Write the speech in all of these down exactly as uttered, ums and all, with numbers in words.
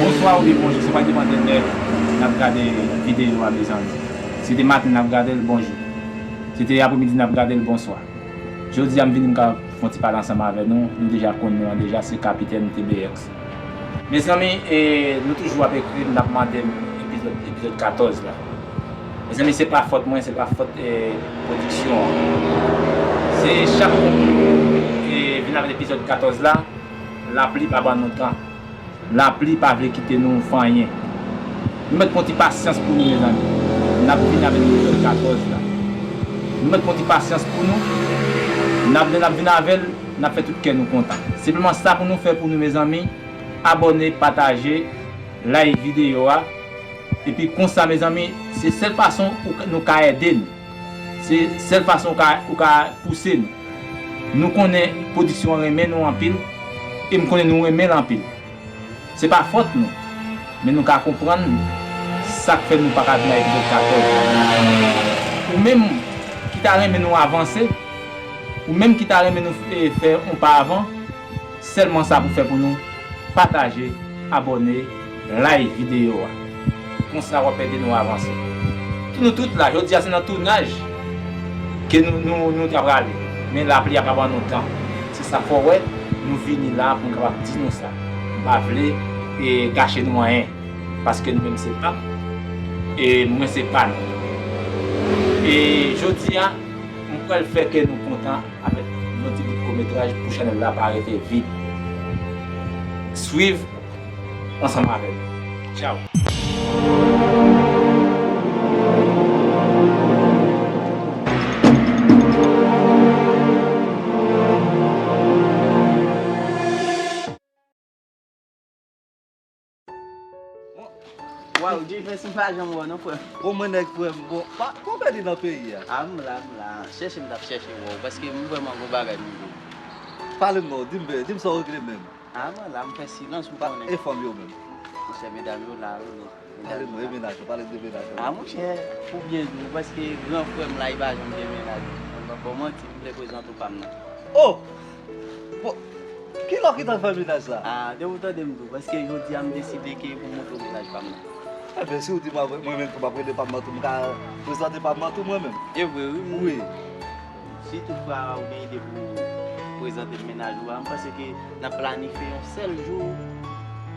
Bonswa oubyen bonjou, se pa depann de lè n ap gade videyo a, mezanmi. Si se maten n ap gade l, bonjou. Si se apremidi n ap gade l, bonswa. Jodi a, m vini, m ka fè yon ti pale ansanm avè nou. Nou deja konn non an deja, se Kapitèn T B X. Mezanmi, e, nou toujou ap ekri m, n ap mande m epizòd, epizòd katòz la. Mezanmi, se pa fòt mwen, se pa fòt, e, pwodiksyon an. Se chak fwa nou, e, vin avèk epizòd katòz la, lapli pa ban nou tan. Lapli pa vle kite nou fè anyen. Nou mèt pran ti pasyans pou nou, mezanmi. N ap vin avèk epizòd katòz la. Nou mèt pran ti pasyans pou nou. N ap, lè n ap vin avè l, n ap fè tout kè nou kontan. Senpleman sa pou nou fè pou nou, mezanmi. Abòne, pataje, like videyo a. Epi konsa, mezanmi, se sèl fason ou ka, nou ka ede nou. Se sèl fason ou ka, ou ka pouse nou. Nou konnen pwodiksyon an renmen nou anpil, e m konnen nou renmen l anpil. Se pa fòt nou, men nou ka konprann sa k fè nou pa ka vin ak epizòd katòz la. Ou menm ki ta renmen nou avanse, ou menm ki ta renmen nou, e, fè yon pa avan, sèlman sa pou fè pou nou, pataje, abòne, like videyo a. Konsa w ap ede nou avanse. Pou nou tout la, jodi a se nan tounaj ke nou, nou, nou ta prale. Men lapli a pa ban nou tan. Se sa k fè w wè, nou vini la pou n kapab di nou sa. M pa vle, e, kache nou anyen. Paske nou menm se pa m, e mwen se pa nou. E jodi a, m pral fè kè nou kontan avèk yon ti bout kometraj pou chanèl la pa rete vid. Swiv ansanm avè nou. Tchaw! Waw, Jefferson, m pa janm wè w non, frè m. Bon, mwen nèg, frè m, bon, pa, pa w pèdi nan peyi a? A, m la, m la. Chèche m t ap chèche wè w, paske m vrèman gon bagay m vle. Pale m non, di m, di m sa w regle menm. A, mwen la, m fè silans, ou konnen. E fanm yo menm? Monchè, medam yo la, wi, men. Pale m non, e mennaj ou, pale m de mennaj ou. A, monchè, pou byen di w, paske gran frè m la, li pa janm gen mennaj. Mwen pa fè w manti, m vle prezante w pa m nan. Oh! Bon, kilè w gentan fè mennaj la? A, depi w tande m di w, paske jodi a m deside ke pou m montre w mennaj pa m nan. Enben, si w di m, mwen menm tou m ap rele pa m nan tou, m ka prezante pa m nan tou mwen menm. E vre, wi. Wi. Si toutfwa ou gen ide pou prezante m mennaj ou a, m panse ke n ap planifye yon sèl jou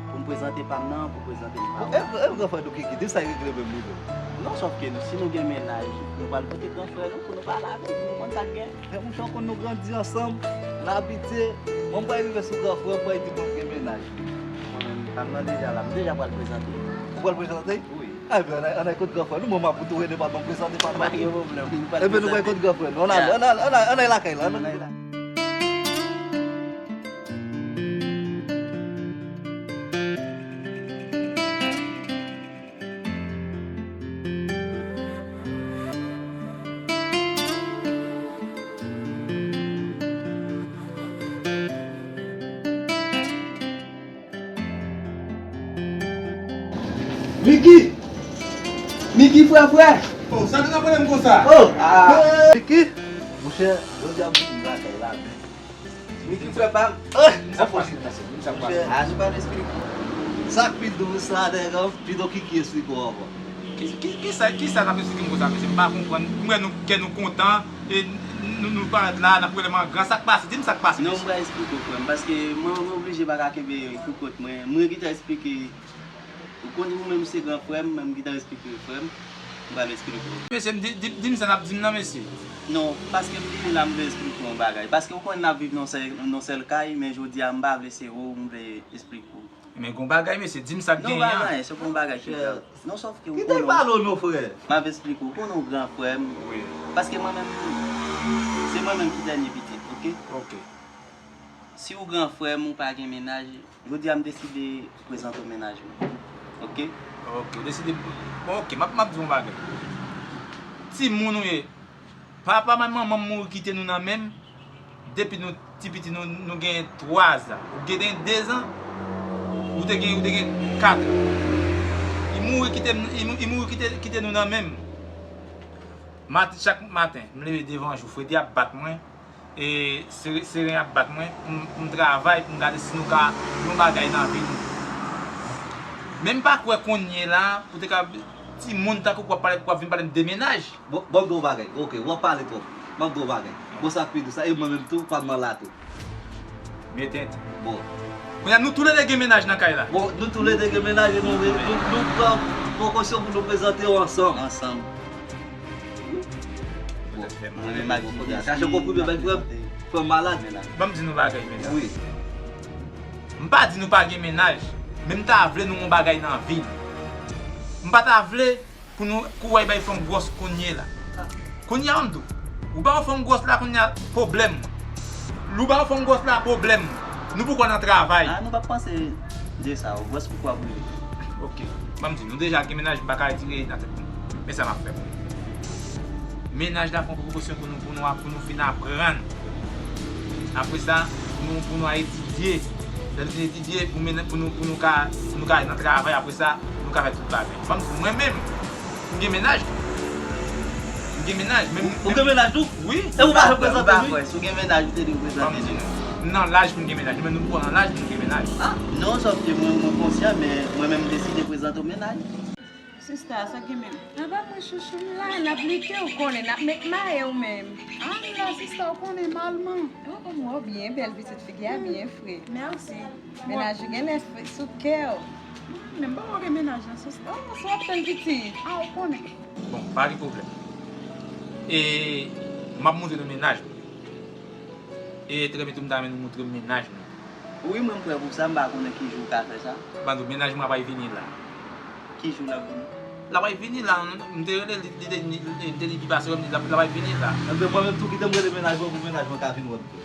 pou m prezante pa m nan, pou prezante m pa ou. E, e, gran frè nou Kiki, di sa regle menm li menm. Non, sòf ke nou, si nou gen mennaj, nou pral pote gran frè nou pou nou pale avè l, pou nou konn sa k gen. Men monchè, w konn nou grandi ansanm, n abitye. Mwen, m pral rive sou gran frè m, mwen di mwen gen mennaj. Mwen menm, pa m nan deja la, m deja pral prezante. Ou pral prezante? Wi. Ebyen, ann al, ann al kot gran frè nou, mwen, m ap tou rele pa m, prezante pa m. Pa gen pwoblèm, m pral prezante. Ebyen, nou pral kot gran frè nou. Ann al, ann al, ann al, ann al lakay la, ann al. Miki! Miki, frè, frè! Oh, sa nou t ap rele m konsa? Oh, ah! Miki! Monchè, jodi a m vin lakay la, men. Miki, frè pa m. Ah! Sa fò chita, se moun sa k pase. Ah, nou pa vle esplike. Sa k pi dous la, nèg, pito Kiki esplike w ankò. Ki, ki, kisa, kisa n ap esplike m konsa, mesye? M pa konprann. M wè nou, kè nou kontan, e nou, nou parèt la, n ap rele m an gran. Sa k pase? Di m sa k pase, mesye. Non, m pral esplike w, frè m, paske mwen, mwen oblije pa ka kenbe koukòt mwen. Mwen ki ta esplike. Ou konnen ou menm se gran frè m, menm ki ta esplike frè m, m pral esplike w. Mesye, di, di, di m sa n ap di m nan, mesye. Non, paske m vini la, m vle esplike w yon bagay. Paske ou konnen n ap viv nan sèl, nan sèl kay, men jodi a, m pa vle se ou m vle esplike w. Men gon bagay, mesye, di m sa k genyen an. Non, pa gen anyen, se pa yon bagay ki grav. Non, sòf ke ou konnen. Kite pale w non, frè. M ap esplike w, ou konnen ou gran frè m. Wi. Paske mwen menm, se mwen menm ki dènye pitit, oke? Oke. Si ou gran frè m, ou pa gen mennaj, jodi a m deside prezante w mennaj mwen. Oke? Oke, ou deside, bon, oke, m ap, m ap di w yon bagay. Timoun ou ye. Papa m ak manman m mouri kite nou nan men m. Depi nou ti piti, nou, nou gen twa zan. Ou genyen de zan, ou te gen, ou te gen kat zan. Li mouri kite m, li mou-, li mouri kite, kite nou nan men m. Mat-, chak maten, m leve devan jou, Fredi ap bat mwen. E sere-, seren ap bat mwen pou m, pou m travay, pou m gade si nou ka yon bagay nan vi nou. Men m pa kwè kounye la, pou te ka timoun tankou w ap pale, w ap vin pale m de mennaj. Bon, bon, m di w yon bagay. Ok, w ap pale twòp. M ap di w yon bagay. Bon, sa k pi di sa, e mwen menm tou, pa m nan la tou. Mete. Bon. Kounye a, nou toulede gen mennaj nan kay la. Bon, nou toulede gen mennaj e nou, nou, nou pran prekosyon pou nou prezante yo ansanm. Ansanm. Bon, mwen menm ak Jimmy, chache konprimen bay frè m, frè m malad. Ban m di nou bagay, medam. Wi. M pa di nou pa gen mennaj, men m ta vle nou yon bagay nan vi n. M pa ta vle pou nou kou w bay fanm gwòs kounye la. Kounye a, m di w, ou ba yon fanm gwòs la, kounye a, pwoblèm. Lè w ba yon fanm gwòs la, pwoblèm. Nou poko nan travay. Ah, nou pa panse de sa, gwòs pou kwa brûlé. Ok. Ban m di nou, deja gen mennaj, m pa ka retire nan tèt mwen. Men sa m ap fè pou nou. Mennaj la pran prekosyon pou nou, pou nou, pou nou fin aprann. Apre sa, pou nou, pou nou al etidye. Lè nou fin etidye, pou, pou nou, pou nou ka, pou nou ka al nan travay, apre sa, nou ka fè tout bagay. Ban m di nou, mwen menm, m gen mennaj tou. M gen mennaj, men m. Ou gen mennaj tou? Wi. E ou pa reprezante nou? Si w gen mennaj, ou te dwe prezante nou. M nan laj pou m gen mennaj, men nou poko nan laj pou nou gen mennaj. Ah, non, sòf ke mwen, mwen konsyan, men mwen menm m deside prezante w mennaj. Sista, sa gen menm? Apa mwen chouchou m la, n ap lite, ou konnen, n ap met maye ou menm. Ah, m la, sista, ou konnen, malman. Oh, oh, mwen byen bèl, pitit, figi a byen fre. Mèsi. Mennaj ou genlè fre sou kè w. Men m pa wè gen mennaj nan sista. Oh, sa w ap tann pitit? Ah, ou konnen. Bon, pa gen pwoblèm. E m ap montre nou mennaj mwen. E trè byento m ta renmen nou montre m mennaj mwen. Wi, mwen m prè pou sa, m pa konnen ki jou w ka fè sa. Ban nou, mennaj mwen ap vini la. Ki jou l ap vini? L ap vini la, m te rele li, li te, li te di li pase wè m, li l ap vini la. Enben mwen menm tou kite m rele mennaj mwen pou mennaj mwen ka vin wè m tou.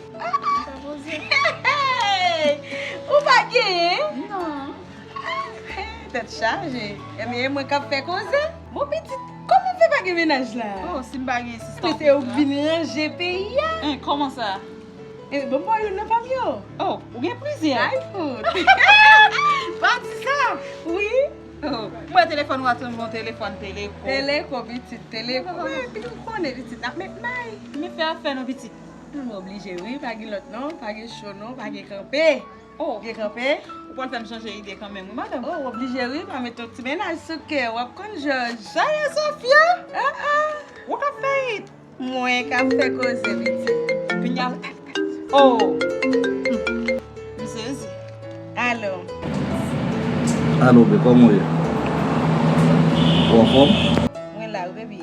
Ou pa genyen? Non. Tèt chaje. Ebyen e mwen k ap fè koze. Bon pitit, kòman w fè pa gen mennaj la? Oh, si m pa gen sista. Men se ou k vin ranje peyi a. Hein, kòman sa? E bon, ba w youn nan pa m yo. Oh, ou gen plizyè? Ay fout. Pa di sa. Wi. Oh, m wè telefòn ou a sanble yon telefòn teleko. Teleko, pitit, teleko. Wi, epi ou konnen pitit, n ap met may. Men fè afè non pitit. M oblije wi, pa gen lòt non, pa gen cho non, pa gen kanpe. Oh. Gen kanpe. Ou pral fè m chanje ide kanmenm wi madanm. Oh, w oblije wi, pa met yon ti mennaj sou kè, w ap konn jòj. Sa ye Sofia? Ah ah. Ou k ap fè it. Mwen k ap fè koze pitit. Pinyal. Oh. M sezi. Alo. Alo, be, kòman w ye? Ou anfòm? Mwen la wi, baby.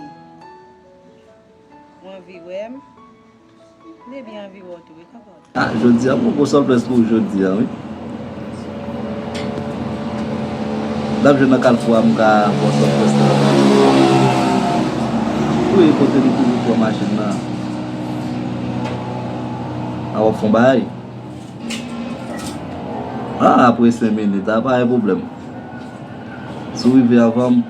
Ou anvi wè m? M te byen anvi wè w tou wi, papa. Ah, jodi a, m poko sòplès pou ou jodi a, wi. N ap jwenn nan kalfou a, m ka ba w sòplès la. Wi, kote nou toujou pran machin nan. A w ap fè yon bagay? Ah, apre senk minit, a pa gen pwoblèm. Si w rive anvan m,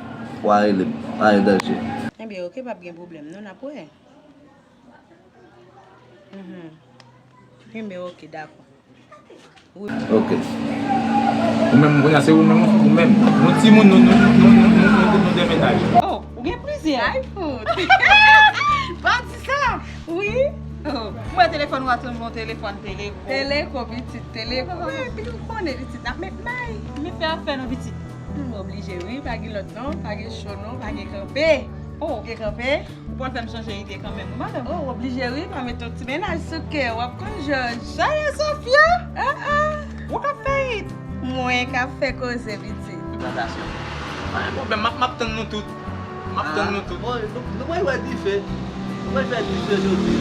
w a rele m, pa gen danje. Enben, oke, p ap gen pwoblèm, non, n ap wè. Mhm. Enben, oke, dakò. Oke. Ou menm, kounye a, se ou menm, ou menm. Nou timoun, nou, nou, nou, nou, nou, nou, nou de mennaj. Oh, ou gen plizyè? Ay fout. Pa di sa. Wi. Oh. M wè telefòn ou a sanble yon telefòn teleko. Teleko, pitit, teleko. Wi, epi ou konnen, pitit, n ap met may. Men fè afè non, pitit. M oblije, wi, pa gen lòt non, pa gen cho non, pa gen kanpe. Oh. Gen kanpe. Ou pral fè m chanje ide kanmenm wi madanm. Oh, w oblije wi, pa met yon ti mennaj sou kè, w ap konn jòj. Sa ye Sofia? Ah ah. Ou k ap fè it. Mwen k ap fè koze pitit. Plantasyon. Pa gen pwoblèm, m ap, m ap tann nou tout. M ap tann nou tout. Bon, nou, nou pral wè dife. Nou pral fè dife jodi.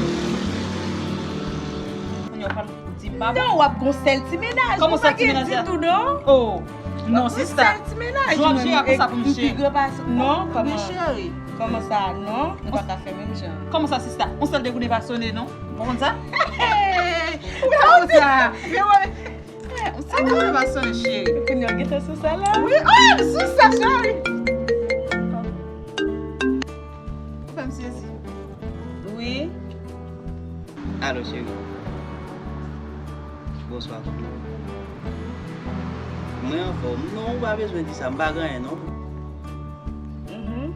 Kounye a w pral di m papa. Non, w ap gon sèl ti mennaj. Kòman sèl ti mennaj la? Ou pa gen ditou non. Oh. Non, sista. Gon sèl ti mennaj. Jan w ap jere a konsa pou m jere. Non, kòman? Men cheri. Kòman sa? Non, nou pa ka fè menm jan. Kòman sa, sista? Yon sèl degouden pa sone, non? Ou pa konn sa? Ou pa konn sa? Men wè. Yon sèl degouden pa sone, cheri. Kounye a w gentan sou sa la? Wi, oh, sou sa, cheri. Ou fè m sezi. Wi. Alo, cheri. Bonswa, kòman w ye? Mwen anfòm. Non, ou pa bezwen di sa, m pa gen anyen, non. Mhm.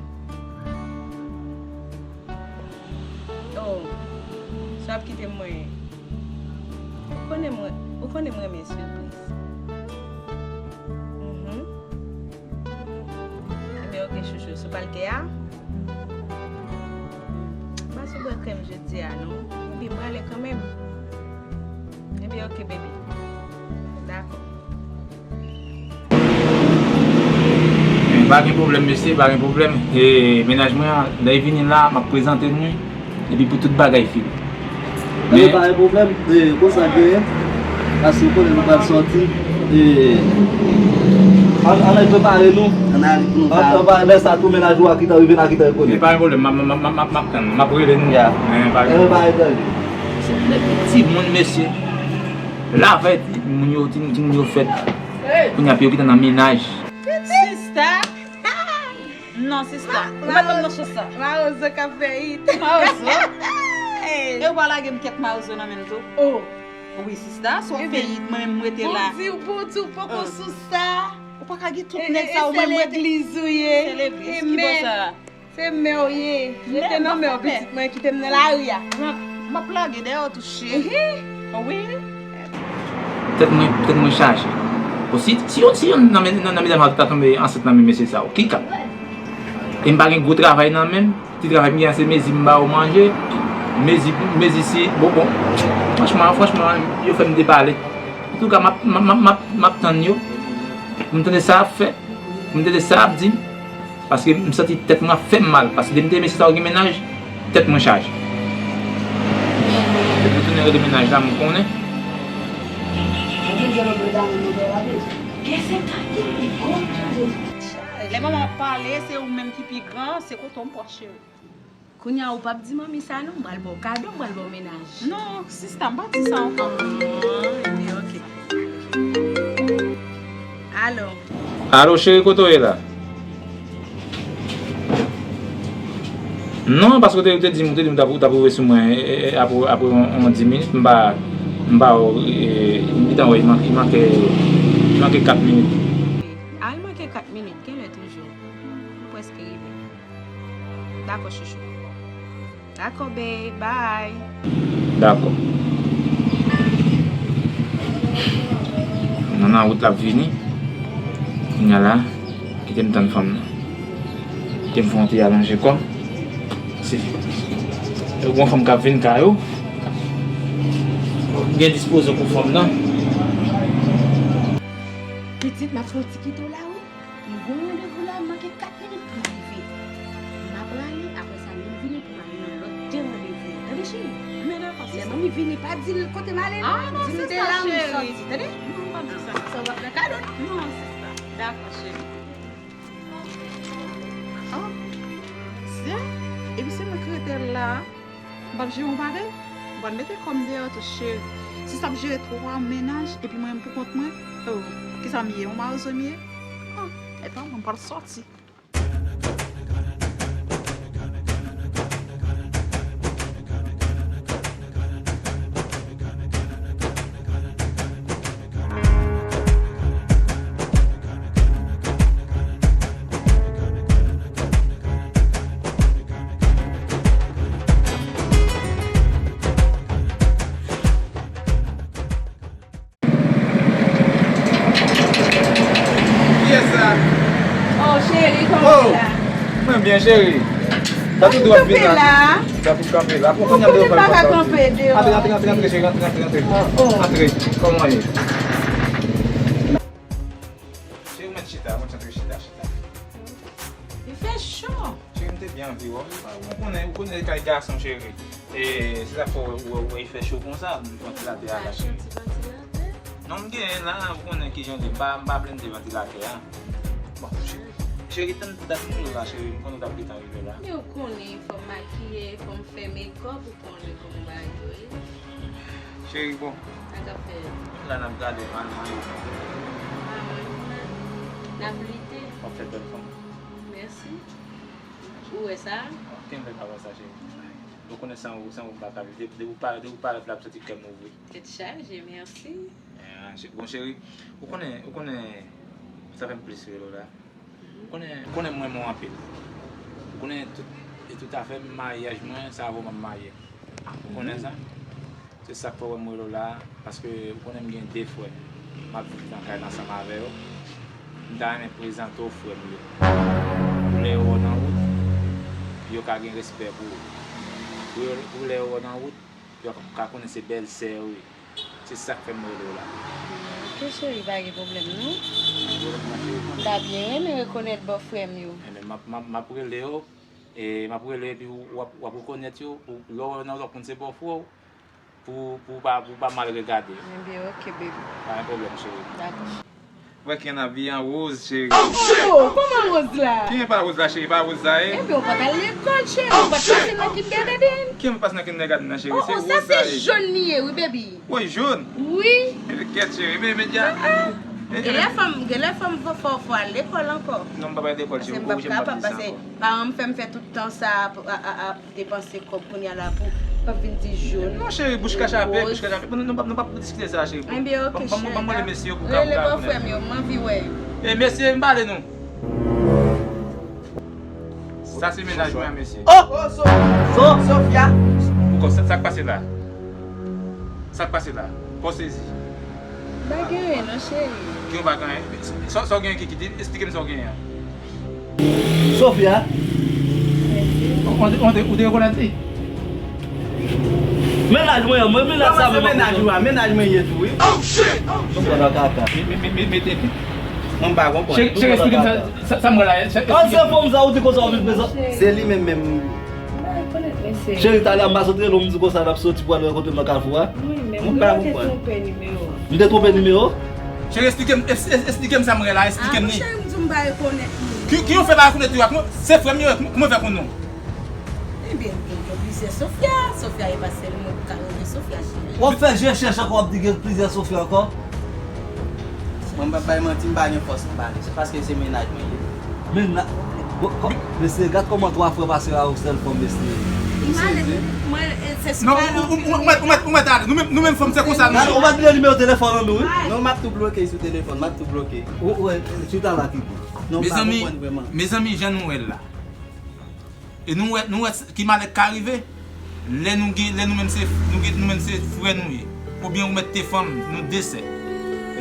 Oh, sa ap kite m mwen. Ou konnen mwen, ou konnen m renmen sipriz. Mhm. Ok, chouchou, sou pral te a? M pa sou bwè krèm jodi a, non. Epi m prale kanmenm. Epi, ok, baby. Dakò. Men pa gen pwoblèm, mesye, pa gen pwoblèm. E, mennaj mwen an, lè l vini la, m ap prezante nou. Epi pou tout bagay fini. Men pa gen pwoblèm, e, konsa genyen. Paske ou konnen nou pral sòti. E, ann, ann al prepare nou. Ann al pou nou ann, ann, lè sa tou mennaj ou a ki t rive la, ki t konnen. Men pa gen pwoblèm, m ap, m ap, m ap, m ap tann, m ap rele nou. Ya. Men pa gen pwoblèm. Timoun, mesye. Lavèy timoun yo, timoun, timoun yo fèt. Kounye a, epi yo gentan nan mennaj. Sista! Non, sista. Ou mèt ban m nan chans sa. Mawozo k ap fè it. Mawozo? E ou pa lage m kèk mawozo nan men m tou? Oh. Wi, sista, si w ap fè it, mwen menm m rete la. Bon di w, bon di w poko sou sa. Ou pa ka gen tout nèg sa yo, mwen m rete. Se legliz ou ye. Se legliz, ki bò sa? Se mè w ye. Rete nan mè w, pitit mwen, kite m nan lari a. M ap lage dèyè w touche. Wi. Tèt mwen, tèt mwen chaje. Bon, si, si, yon, si yonn nan, nan, nan medam sa ta tonbe ansent nan men mesye sa yo, ki ka? E m pa gen gwo travay nan men m. Ti travay m gen an se mezi m ba yo manje. Mezi, mezi si, bon, bon. Franchman, franchman, yo fè m depale. Antouka, m ap, m ap, m ap, m ap, m ap tann yo. Pou m tande sa y ap fè. Pou m tande sa y ap di m. Paske m santi tèt mwen ap fè m mal. Paske depi m te mesye sa yo gen mennaj, tèt mwen chaje. Depi m tounen rele mennaj la, m konnen. Lè manman ap pale, se ou menm ki pi gran, se koton pòch, cheri. Kounye a, ou p ap di manmi sa non, m pral ba w kado, m pral ba w mennaj. Non, sista, m pa di sa ankò. Ah, ebyen, ok. Alo. Alo, cheri, kote w ye la? Non, paske w te, w te di m, w te di m w t ap, w t ap rive sou mwen, e, e, e, apre, apre yon, yon dis minit, m pa, m pa, e, m gentan wè, li manke, li manke, li manke kat minit. Ah, li manke kat minit, genlè toujou. M prèske rive. Dakò, chouchou. Dakò, babe. Bye. Dakò. Nan, nan wout l ap vini. Kounye a la, kite m tann fanm nan. Kite m fè yon ti alonje kò m. Si. Yon fanm k ap vin kay ou. Gen dispoze pou fanm nan. Pitit, m ap fè yon ti kite w la, wi. M gon randevou la, m manke kat minit pou m rive. M ap prale, apre sa, lè m vini pou m al nan lòt de randevou. Tande, cheri? Men dakò, sista. Lè manmi vini, pa di l kote m ale, non. Ah, non, sista, cheri. Di m te la, m sòti, tande? Non, m p ap di sa. Sa w ap nan kado. Non, sista. Dakò, cheri. Oh, se, epi se mwen k rete la. M p ap jere yon bagay. M pral mete kò m deyò tou, cheri. Sista ap jere twa mennaj, epi mwen menm pou kont mwen. Oh, kisa m ye? Yon mawozo m ye? Ah, epa mwen, m pral sòti. Kiyès sa? Oh, cheri, kòman w ye la? Mwen byen, cheri. Sa tou dwòl vin la. Sa tou kanpe la. Pou kounye a m pa ka kanpe deyò. Antre, antre, antre, antre, cheri, antre, antre, antre. Oh, oh. Antre, kòman w ye? Cheri, ou mèt chita, ou mèt antre chita, chita. Li fè cho. Cheri, m te byen anvi wè w. Ou konnen, ou konnen kay gason, cheri. E se sa k fè w wè, wè, wè, fè cho konsa, m vantilatè a la, cheri. Achte yon ti vantilatè? Non, m genyen la, ou konnen kijan l ye, m pa, m pa blende vantilatè a. Bon, cheri, cheri, tann dat pou nou la, cheri, m konnen w t ap gentan rive la. Men ou konnen, fò m makiye, fò m fè mekòp, ou konnen kòman bagay yo ye. Cheri, bon. Sa k ap fèt? La n ap gade, m al manje. Ah, manje la. N ap lite. W ap fè bèl fanm. Mèsi. Ou wè sa? Kenbe pa wè sa, cheri. Ou konnen san ou, san ou m pa ka viv. Depi, depi ou pa, depi ou parèt la, m santi kè m ouvri. Tèt chaje, mèsi. Eh, che-, bon, cheri, ou konnen, ou konnen, sa fè m plis rele w la. Ou konnen, ou konnen m renmen w anpil. Ou konnen tout, e tout afè maryaj mwen, se avè w m ap marye. Ou konnen sa? Se sa k fè w wè m rele w la, paske ou konnen m gen de frè. M ap viv nan kay la ansanm avè yo. M ta renmen prezante w frè m yo. Lè yo wè w nan wout, yo ka gen respè pou ou. Pou yo, pou lè yo wè w nan wout, yo ka konnen se bèlsè ou ye. Se sa k fè m rele w la. Ok, cheri, pa gen pwoblèm, non. M ta byen renmen rekonèt bòfrè m yo. Enben, m ap, m ap, m ap rele yo, e m ap rele epi w ap, w ap rekonèt yo, pou lè w wè yo nan wout, w ap konn se bòfrè w, pou, pou w pa, pou w pa mal regade yo. Enben, ok, baby. Pa gen pwoblèm, cheri. Dakò. Wè ki ann abi an woz, cheri. Oh, kòman woz la? Ki pa woz la, cheri? Pa woz la, e? Enben, ou pa t al lekòl, cheri. Ou pa t pase nan kindergarten. Ki m pase nan kindergarten nan, cheri? Oh, se oh, sa woz se la, e. Jòn li ye, wi, baby. Woy, jòn? Wi. Enben, kèt, cheri. Men, men, dja. Ah, ah. Genlè fò m, genlè fò m fò, fò, fò al lekòl ankò. Non, m pa pral lekòl, cheri. Ou pa oblije m pa di sa ankò. Paske m p ap ka pa, paske paran m fè m fè tout tan sa a, a, a, a, depanse kòb kounye a la pou w ap vin di jòn. Non, cheri, bouch kachape, bouch kachape. Bon, nou, nou, nou p ap diskite sa, cheri. Enben, ok, cheri. Ban m rele mesye yo pou ka, pou ka konnen. Rele bòfrè m yo, m anvi wè yo. E mesye, m pale nou. Sa se mennaj mwen an, mesye. Oh! So, Sofia. Poukò, sa, sa k pase la? Sa k pase la? Kò sezi. Pa gen anyen non, cheri. Ki yon pa gen anyen? Sa, sa w gen ki, ki di? Esplike m sa w gen an. Sofia. Ou te, ou te, ou te rekonèt li? Mennaj mwen, mwen, mennaj sa, mennaj ou a, mennaj mwen ye tou, wi. Oh, shit! Nou pran nan kaka. Me, me, me, me, mete. Mwen pa konprann. Cheri, cheri, esplike m sa, sa, sa m wè la. An se fanm sa, ou di konsa, ou vin prezan. Se li menm menm. Cheri, talè a m pa sot rele w, m di konsa n ap soti pou al rankontre m nan kafou a. Mwen pa konprann. M te twonpe nimewo. Cheri, esplike m, es-, es-, esplike m sa m wè la, esplike m li. Ah, monchè, m di w m pa rekonèt moun. Ki, ki ou fè pa rekonèt yo ak mwen? Se frè m yo, kòman w fè konn non? Ebyen, gen, gen plizyè Sofia. Sofia e pa sèl moun ki ka rele Sofia, cheri. W ap fè je chèch ankò, w ap di gen plizyè Sofia ankò? Mwen, m p ap bay manti, m pa gen fòs nan pale. Se paske se mennaj mwen ye. Mennaj, mesye, gad kòman twa frè pase a yon sèl fanm, mesye. Mwen, se sou pale. Non, ou, ou, ou, ou mèt, ou mèt, ou mèt ale. Nou menm, nou menm fanm, se konsa nou ye. Ou pa t bliye nimewo telefòn an nou, wi. Non, m ap tou bloke sou telefòn, m ap tou bloke. Ou, ou wè, chita la ki bon. Non, m pa konprann vrèman. Mezanmi, mezanmi, jan nou wè l la. E nou wè, nou wè ki malè k ka rive lè nou gen, lè nou menm se, nou gen, nou menm se frè nou ye. Oubyen ou mèt te fanm, nou de sè.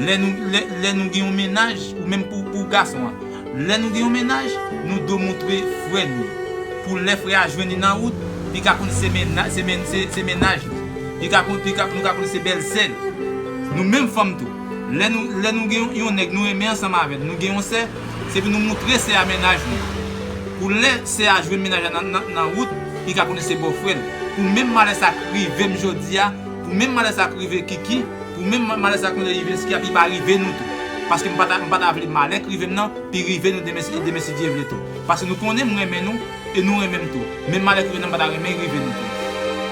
Lè nou, lè, lè nou gen yon mennaj, ou menm pou, pou gason an. Lè nou gen yon mennaj, nou dwe montre frè nou. Pou lè frè a jwenn li nan wout, li ka konn se menna-, se men-, se, se mennaj li. Li ka konn, li ka, nou ka konn se bèlsè l. Nou menm fanm tou. Lè nou, lè nou gen yon, yon nèg nou renmen ansanm avè l, nou gen yon sè, se pou nou montre sè a mennaj nou. Pou lè sè a jwenn mennaj la nan, nan, nan wout, li ka konnen se bòfrè l. Pou menm malè sa k rive m jodi a, pou menm malè sa k rive Kiki, pou menm ma-, malè sa k rive Eskia, pou li pa rive nou tou. Paske m pa ta, m pa ta vle malè k rive m nan, pou li rive nou demen si, demen si Dye vle tou. Paske nou konnen m renmen nou, e nou renmen m tou. Menm malè k rive m nan, m pa ta renmen rive nou tou.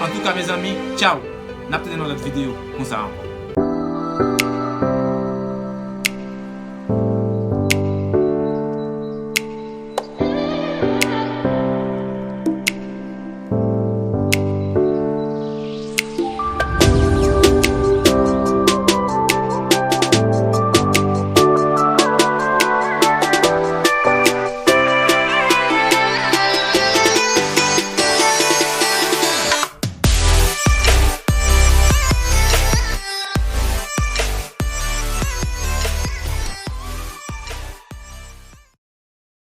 Antouka, mezanmi, tchaw! N ap tounen nan lòt videyo konsa ankò.